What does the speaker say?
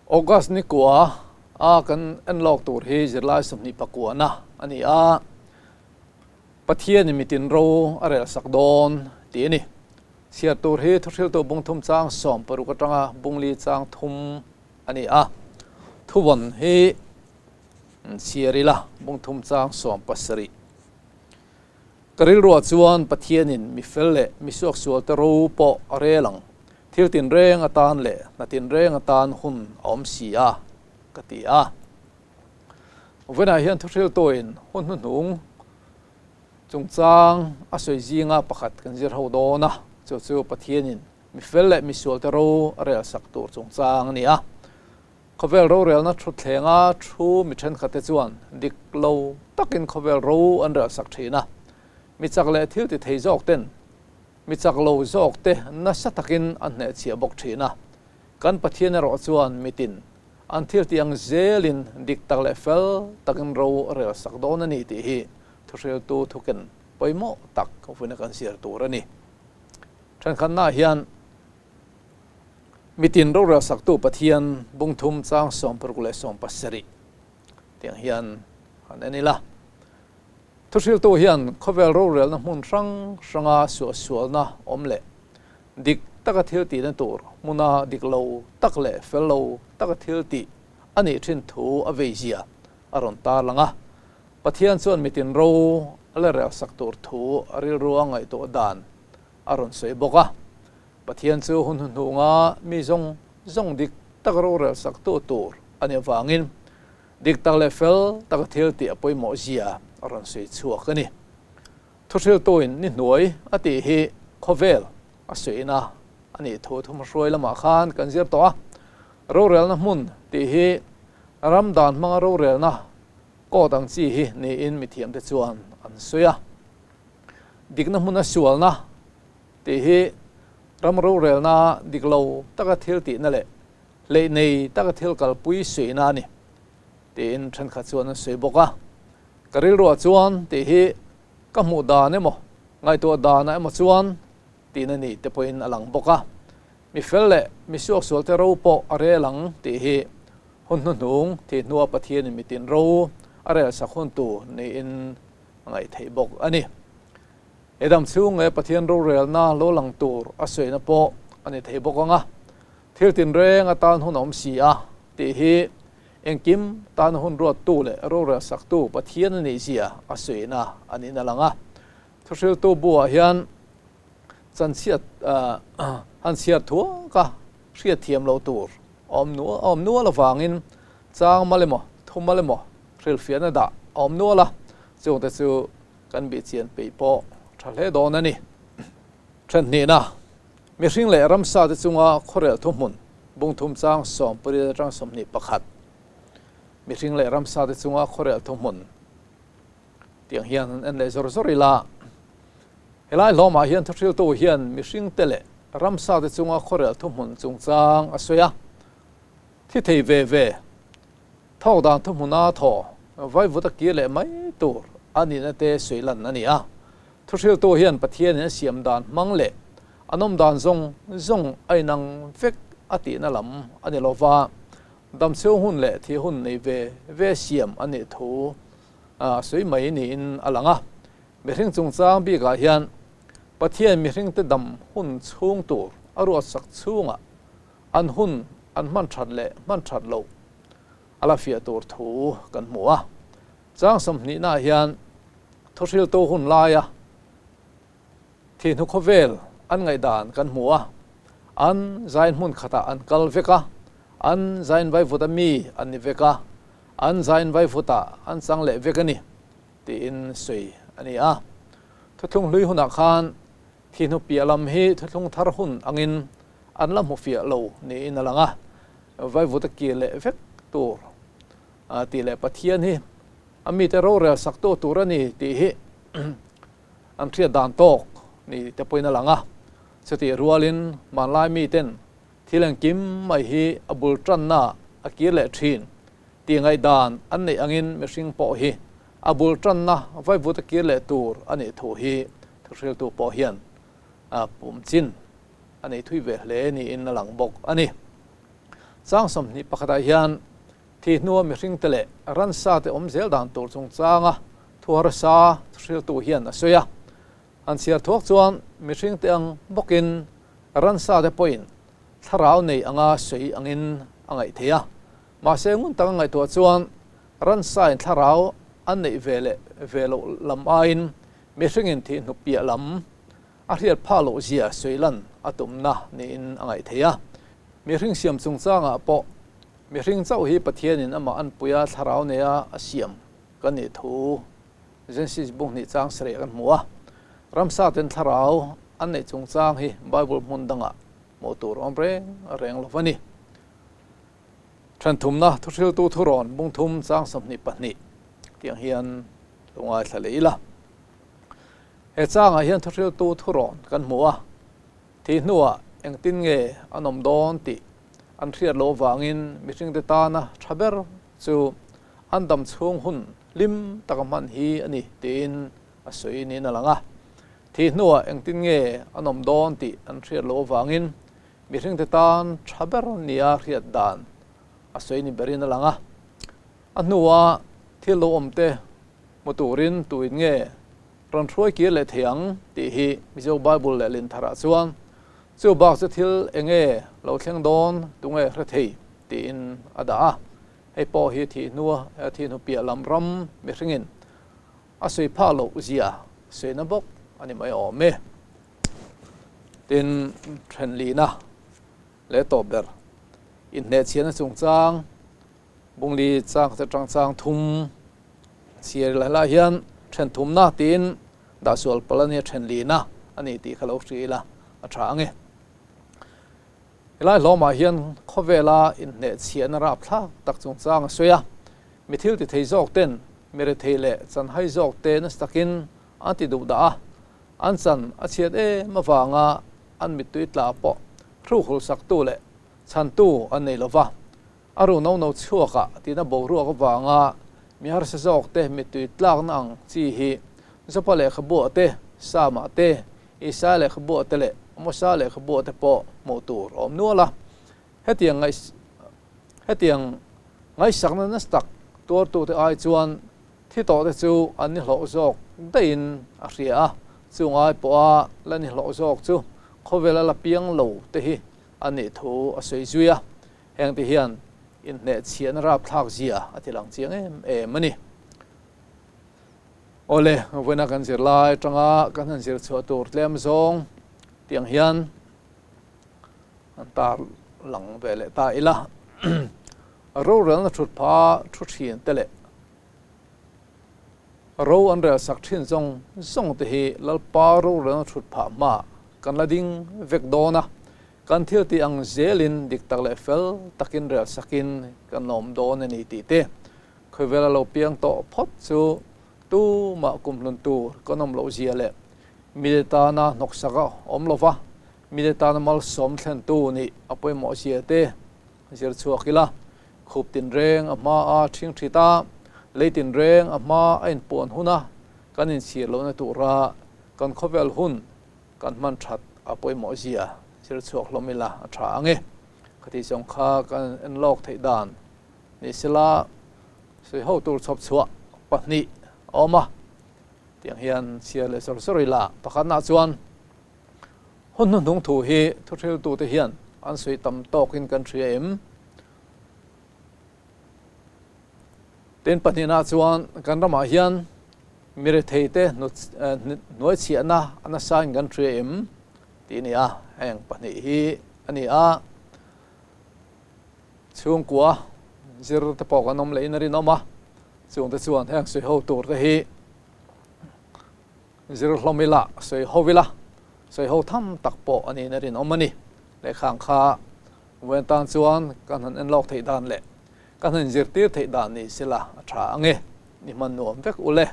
August ni kua a kan en lawk tur hi zirlai 29 na a ni a, Pathianin mitin ro a rel sak dawn tih a ni. Chhiar tur hi thuhriltu bung thum chang 16 atanga bung li chang thum a ni a, thuvawn hi chhiar ila bung thum chang 17. Ka rilruah chuan Pathianin mi fel leh mi suaksualte ro pawh a rel ang, thil tinreng atan leh hna tinreng atan hun a awm si a, ka ti a. Vawiinah hian thuhriltuin hun hnuhnung chungchang a sawi zinga pakhat kan zir ho dawn a, chu chu Pathianin mi fel leh mi sualte ro a rel sak tur chungchang a ni a. Khawvel rorelna thuthlenga thu mi thenkhatte chuan dik lo takin khawvel ro an relsak thin a, mi chak leh thil ti thei zawk ten mi chak lo zawk te nasa takin an hnehchhiah bawk thin a. Kan Pathian erawh chuan mitin an thil ti ang zelin dik tak leh fel takin ro a relsak dawn a ni tih hi thuhriltu thuken pawimawh tak vawiina kan zir tur a ni. Thenkhatnaah hian Mitin rorel saktu Pathian bung thum chang 60 leh 70 tiang hian han en ila. Thuhriltu hian khawvel rorelna hmun hrang hranga suahsualna awm leh dik taka thil tihna tur hmuna dik lo tak leh fel lo taka thil tih a nih thin thu a veizia a rawn tarlang a. Pathian chuan mitin ro a la rel sak tur thu a rilrua ngaihtuah dan a rawn sawi bawk a. Pathian chu hun hnuhnunga mi zawng zawng dik tak rorel saktu tur a nih avangin dik tak leh fel taka thil tih a pawimawh zia a rawn sawi chhuak a ni. Thuhriltuin ni hnuai a tih hi khawvel a sawiina a nih thu thumhruai lamah khan kan zir tawh a. Rorelna hmun tih hi ram dan hmanga rorelna court ang chi hi niin mithiamte chuan an sawi a. Dikna hmuna sualna tih hi ram rorelna dik lo taka thil tihna leh hleih nei taka thil kalpui suihna a ni tiin thenkhat chuan an sawi bawk a. Ka rilruah chuan tih hi ka hmuh dan emaw ngaihtuah danah emaw chuan tihna ni te pawhin a lang bawk a. Mi fel leh mi suaksualte ro pawh a rel ang tih hi hun hnuhnung thih hnua Pathianin mitin ro a rel sak hun tur niin a ngaih theih bawk a ni. He dam chhung leh Pathian rorelna lo lang tur a sawina pawh a ni thei bawk ang a, thil tinreng atan hun a awm si a tih hi engkim tan hun ruattu leh rorel saktu Pathian a nih zia a sawina a niin a lang a. Thuhriltu buah hian chanchhiat han chhiar thuak a hriatthiam lo tur a awm nual avangin chang mal emaw thumal emaw hrilhfiahna dah a awm nual a, chungte chu Kan bihchian peih pawh tha hle dawn a ni. Thenhnihna, mihring leh ramsa te chunga khawrel thuhmun bung thum chang 18 atang 21. Mihring leh ramsa te chunga khawrel thuhmun tiang hian han en leh zawr zawr ila, helai hlawmah hian thuhriltu hian mihring te leh ramsa te chunga khawrel thuhmun chungchang a sawi a, thi thei ve ve. Thawk dan thuhmuna thaw vaivut a kir leh mai tur a nihna te sawi lan a ni a. Thuhriltu hian Pathianin a siam dan hmang leh a nawm dan zawng zawng a inang vek a tihna lam a ni lova, damchhung hun leh thih hun nei ve ve siam a nih thu a sawi mai niin a lang a. Mihring chungchang bikah hian Pathian mihringte dam hun chhung tur a ruatsak chhungah An hun an hman that leh hman that loh a la fiah tur thu kan hmu a. Chang 20 naah hian thuhriltu hun laia thihnu khawvel an ngaihdan kan hmu a. An zain hmun khatah an kal vek a, an zain vaivut a mi an ni vek a, an zain vaivutah an chang leh vek a ni tiin sawi a ni a. Thuthlung hlui hunah khan thihnu piah lam hi thuthlung thar hun angin an la hmu fiah lo niin a lang a, vaivut a kir leh vek tur tih leh Pathian hi a mite rorel sak tu tur a ni tih hi an hriat dan tawk ni te pawhin a lang a. Chutih rualin hmanlai miten thil engkim mai hi a bul tanna a kir leh thin tih ngaihdan an neih angin mihring pawh hi a bul tanna vaivut a kir leh tur a nih thu hi thuhriltu pawh hian a pum chin a nei thui ve hle niin a lang bawk a ni. Chang 21 ah hian thi hnua mihringte leh ransate awm zel dan tur chungchanga thu harsa thuhriltu hian a sawi a. An chhiar thuak chuan mihringte ang bawkin ransate pawhin thlarau nei anga sawi angin a ngaih thei a. Mahse ngun taka ngaihtuah chuan ransain thlarau an neih ve leh ve loh lam aiin mihringin thih hnu piah lam a hriat phah loh zia sawi lan a tumna niin a ngaih thei a. Mihring siam chungchangah pawh mihring chauh hi Pathianin amah anpuia thlarau neia a siam kan nih thu Genesis bung hnih chang sarih kan hmu a. Ramsa ten thlarau an neih chungchang hi Bible hmun dangah hmuh tur awm reng reng lo va ni. Thenthumna thuhriltu thurawn bung thum chang 22 tiang hian lo ngaithla leh ila. He changah hian thuhriltu thurawn kan hmu a, thih hnuah engtin nge an awm dawn tih an hriat loh avangin mihringte tana tha ber chu an dam chhung hun hlim taka hman hi a ni tiin a sawi niin a lang a. Thih hnuah engtin nge an awm dawn tih an hriat loh avangin mihringte tan tha ber nia hriat dan a sawi ni berin a lang a. A hnua thil lo awmte hmu turin tuin nge rawn hruai kir leh thei ang tih hi Mizo Bible lehlin tharah chuan chu bak chu thil eng nge lo thleng dawn tunge hre thei tiin a dah a. Hei pawh hi thih hnua thih hnu piah lam ram mihringin a sawi phah loh zia sawi na bawk a ni mai awm e. Tin, thenlihna leh tawp ber inhnehchhiahna chungchang Bungli chang te tang chang thum chhiar ila helaiah hian then thumna tiin dah sual palh a nia then lina a ni tih kha lo hria ila a tha ang e. Helai hlawmah hian khawvela inhnehchhiahna rapthlak tak chungchang a sawi a, mi thil ti thei zawk ten mi rethei leh chanhai zawk te nasa takin an ti duh dah a, an chan a chhiat em avanga an mittui tla pawh hruk hulsaktu leh chhantu an nei lova. A ru no no chhuakah tina boruak avanga mi harsa zawk te mittui tlakna ang chi hi Jopa lehkhabuah te, Sama te, Isaia lehkhabuah te leh Amosa lehkhabuah te pawh hmuh tur a awm nual a. Hetiang ngaih hetiang ngaihsakna nasa tak tuartute ai chuan thi tawhte chu an ni hlawh zawk daihin a hria a, chung ai pawha la ni hlawh zawk chu khawvela la piang lo te hi a nih thu a sawi zui a. Heng te hian inhnehchhiahna rapthlak zia a ti lang chiang em em a ni. Awle, vawiina kan zir lai atanga kan han zir chhuah tur tlem zawng tiang hian an tar lang ve leh ta ila. Rorelna thut pha thu thin te leh Ro an rel sak thin zawng zawng te hi Lalpa rorelna thut phah hmaah kan la ding vek dawn a, kan thil tih ang zelin dik tak leh fel takin rel sakin kan awm dawn a ni tih te khawivela lo piang tawh phawt chu tumah kumhlun tur kan awm loh zia leh mite tana hnawksak a awm lova mite tana malsawm thlentu nih a pawimawh zia te zir chhuak ila, khup tinreng a hma a ṭhing ṭhit a, lei tinreng a hma a inpuan huna kan inchhir lohna tura kan khawvel hun kan hman ṭhat a pawimawh zia zir chhuak hlawm ila a ṭha ang e. Khati zawng kha kan en lawk theih dan ni sela sawi ho tur chhawp chhuah pahnih a awm a, tiang hian chhiar leh sawr sawr ila pakhatnaah chuan Hun hnuhnung thu hi thuhriltute hian an sawi tam tawkin kan hria em? Tin, pahnihna chuan kan ramah hian mi retheite hnuaichhiahna a nasain kan hria em? tih a ni a. Heng pahnih hi a ni a, chhungkua zir te pawh kan awm lehin a rinawm a, chungte chuan heng sawi ho turte hi Zir hlawm ila, sawi ho ila, sawi ho tham tak pawh a niin a rinawm a ni. Lehkhang kha vawiin tan chuan kan han en lawk theih dan leh kan han inzirtir theih dan ni sela a tha ang e. Ni hman nuam vek u le.